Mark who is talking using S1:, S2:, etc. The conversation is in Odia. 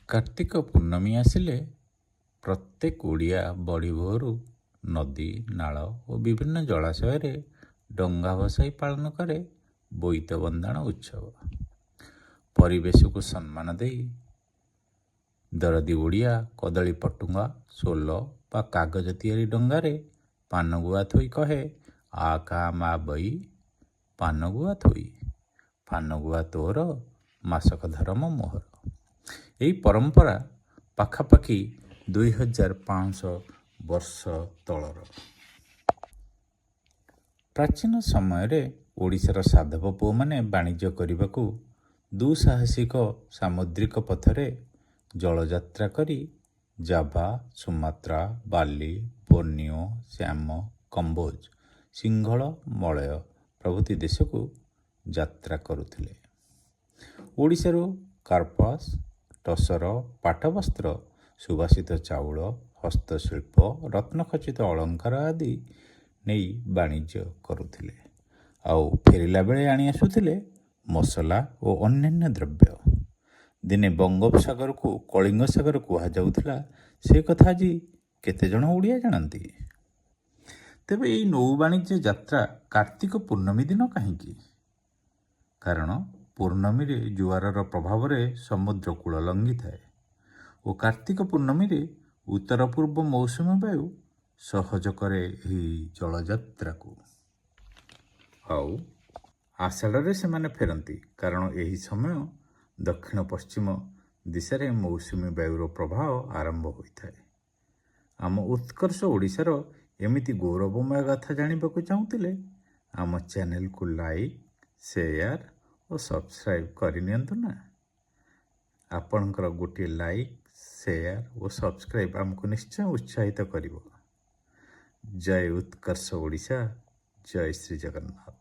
S1: କାର୍ତ୍ତିକ ପୂର୍ଣ୍ଣମୀ ଆସିଲେ ପ୍ରତ୍ୟେକ ଓଡ଼ିଆ ବଡ଼ି ଭୋରୁ ନଦୀ, ନାଳ ଓ ବିଭିନ୍ନ ଜଳାଶୟରେ ଡଙ୍ଗା ଭସାଇ ପାଳନ କରେ ବୋଇତ ବନ୍ଦାଣ ଉତ୍ସବ। ପରିବେଶକୁ ସମ୍ମାନ ଦେଇ ଦରଦୀ ଓଡ଼ିଆ କଦଳୀ ପଟୁଙ୍ଗା, ସୋଲ ବା କାଗଜ ତିଆରି ଡଙ୍ଗାରେ ପାନଗୁଆ ଥୋଇ କହେ, "ଆ କା ମା ବଇ ପାନଗୁଆ ଥୋଇ, ପାନଗୁଆ ତୋର ମାସକ ଧରମ ମୋହର।" ଏହି ପରମ୍ପରା ପାଖାପାଖି 2500 ବର୍ଷ ତଳର। ପ୍ରାଚୀନ ସମୟରେ ଓଡ଼ିଶାର ସାଧବ ପୁଅମାନେ ବାଣିଜ୍ୟ କରିବାକୁ ଦୁଃସାହସିକ ସାମୁଦ୍ରିକ ପଥରେ ଜଳଯାତ୍ରା କରି ଜାଭା, ସୁମାତ୍ରା, ବାଲି, ବୋର୍ଣ୍ଣିଓ, ଶ୍ୟାମ, କମ୍ବୋଜ, ସିଂହଳ, ମଳୟ ପ୍ରଭୃତି ଦେଶକୁ ଯାତ୍ରା କରୁଥିଲେ। ଓଡ଼ିଶାରୁ କାର୍ପାସ, ଟସର, ପାଟବସ୍ତ୍ର, ସୁବାସିତ ଚାଉଳ, ହସ୍ତଶିଳ୍ପ, ରତ୍ନଖଚିତ ଅଳଙ୍କାର ଆଦି ନେଇ ବାଣିଜ୍ୟ କରୁଥିଲେ। ଆଉ ଫେରିଲା ବେଳେ ଆଣି ଆସୁଥିଲେ ମସଲା ଓ ଅନ୍ୟାନ୍ୟ ଦ୍ରବ୍ୟ। ଦିନେ ବଙ୍ଗୋପସାଗରକୁ କଳିଙ୍ଗ ସାଗର କୁହାଯାଉଥିଲା, ସେ କଥା ଆଜି କେତେଜଣ ଓଡ଼ିଆ ଜାଣନ୍ତି? ତେବେ ଏହି ନୌବାଣିଜ୍ୟ ଯାତ୍ରା କାର୍ତ୍ତିକ ପୂର୍ଣ୍ଣମୀ ଦିନ କାହିଁକି? କାରଣ ପୂର୍ଣ୍ଣମୀରେ ଜୁଆରର ପ୍ରଭାବରେ ସମୁଦ୍ର କୂଳ ଲଙ୍ଘିଥାଏ ଓ କାର୍ତ୍ତିକ ପୂର୍ଣ୍ଣମୀରେ ଉତ୍ତର ପୂର୍ବ ମୌସୁମୀ ବାୟୁ ସହଜ କରେ ଏହି ଜଳଯାତ୍ରାକୁ। ଆଉ ଆଷାଢ଼ରେ ସେମାନେ ଫେରନ୍ତି, କାରଣ ଏହି ସମୟ ଦକ୍ଷିଣ ପଶ୍ଚିମ ଦିଶାରେ ମୌସୁମୀ ବାୟୁର ପ୍ରବାହ ଆରମ୍ଭ ହୋଇଥାଏ। ଆମ ଉତ୍କର୍ଷ ଓଡ଼ିଶାର ଏମିତି ଗୌରବମୟ ଗାଥା ଜାଣିବାକୁ ଚାହୁଁଥିଲେ ଆମ ଚ୍ୟାନେଲକୁ ଲାଇକ୍, ସେୟାର ଓ ସବସ୍କ୍ରାଇବ୍ କରିନିଅନ୍ତୁ ନା। ଆପଣଙ୍କର ଗୋଟିଏ ଲାଇକ୍, ସେୟାର ଓ ସବସ୍କ୍ରାଇବ୍ ଆମକୁ ନିଶ୍ଚୟ ଉତ୍ସାହିତ କରିବ। ଜୟ ଉତ୍କର୍ଷ ଓଡ଼ିଶା, ଜୟ ଶ୍ରୀ ଜଗନ୍ନାଥ।